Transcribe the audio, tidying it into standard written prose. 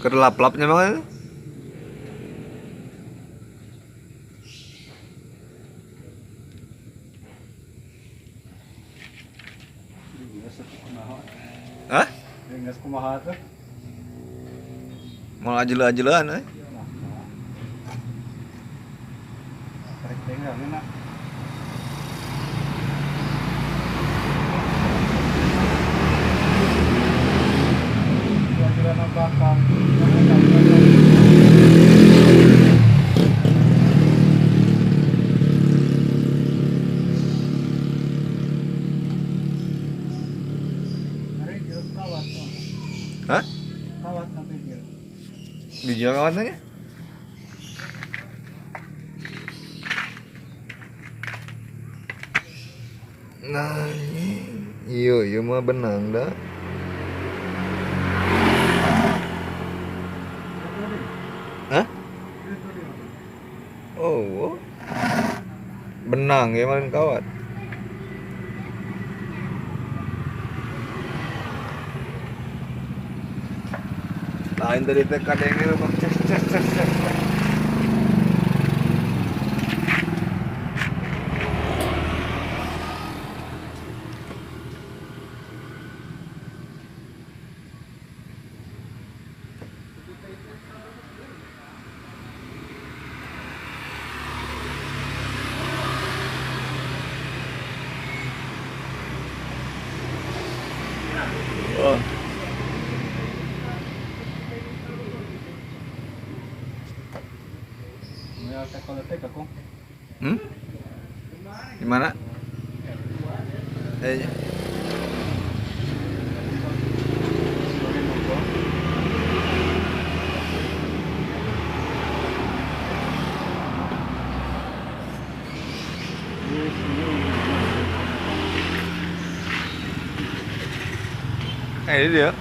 Kerlap-lapnya banget. Hah? Mau ajel-ajelan eh. Hah? Kawat na bijil. Bijil kawatnya? Nah, iya, iya mah benang dah. Hah? Oh, benang ya main kawat. Lain dari TK dengel bang, ces ces ces ces. Oh. Hmm? Gimana? Ini dia.